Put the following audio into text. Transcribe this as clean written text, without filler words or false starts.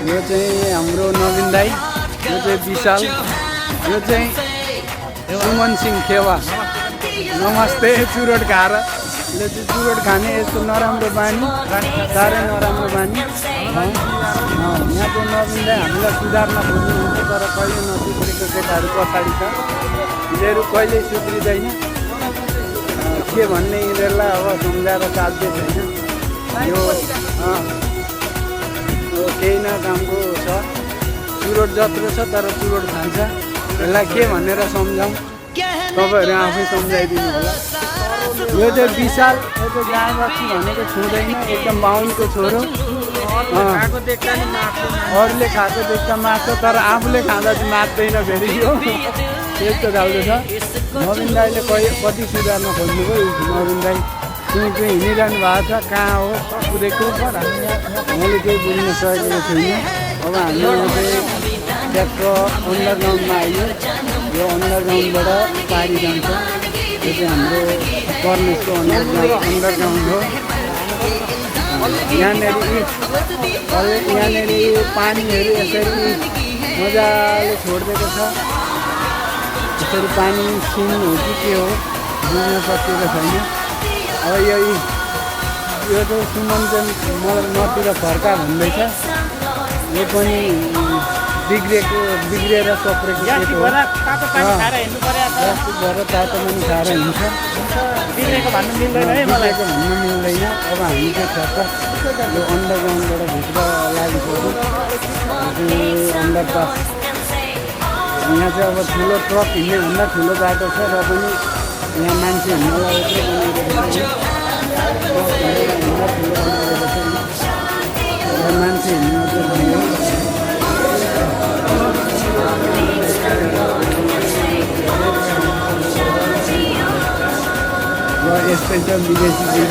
यो चाहिँ हाम्रो नवीन दाई, यो चाहिँ विशाल, यो चाहिँ सुमन सिंह खेवा। नमस्ते। चुरोट खाएर यसले चाहिँ चुरोट खाने यस्तो नराम्रो बानी, साह्रै नराम्रो बानी। यहाँ चाहिँ नवीन दाई हामीलाई सुधार्न खोज्नुहुन्छ तर कहिले नसुध्रेको केटाहरू पछाडि छ। यिनीहरू कहिल्यै सुध्रिँदैन। के भन्ने यिनीहरूलाई अब सम्झाएर साध्य छैन। यो केही न कामको छ। चुरोट जत्रो छ तर चुरोट खान्छ। यसलाई के भनेर सम्झाउँ, तपाईँहरू आफै सम्झाइदिनु होला। यो चाहिँ विशाल, यो चाहिँ गाई बस्ती भनेको छुँदैन, एकदम बाहुनको छोरो। अरूले खाएको देख्दा मार्छ तर आफूले खाँदा चाहिँ मार्दैन फेरि। यो त्यस्तो खालको छ। नवीन दाईले कति सुधार्न खोज्नुभयो। नवीन दाई चाहिँ हिँडिरहनु भएको छ, कहाँ हो कुदेको मैले केही बुझ्न सकेको छैन। अब हामी चाहिँ ट्याक्क अन्डरग्राउन्डमा आइयो। यो अन्डरग्राउन्डबाट पारी जान्छ। यो चाहिँ हाम्रो कर्नेसको अन्डरग्राउन्ड हो। यहाँनिर पानीहरू यसरी मजाले छोडिदिएको छ। यसरी पानी सिन हो कि के हो बुझ्न सकेको छैन। अब यो चाहिँ सुमन चाहिँ मलाई नतिर फर्का भन्दैछ। यो पनि बिग्रिएर सप्रेको केटो हो। प्लास्टिक भएर तातो पनि खाएर हिँड्छ। बिग्रेको भन्नु मिल्दैन। अब हामी चाहिँ ठ्याक्क यो अन्डरग्राउन्डबाट भित्र लागिसक्यो। अन्डरपास यहाँ चाहिँ अब ठुलो ट्रक हिँड्नेभन्दा ठुलो बाटो छ र पनि यहाँ मान्छे हिँड्नलाई यत्रो बनाइरहेको मान्छे हिँड्न चाहिँ यस्तै छ विदेशी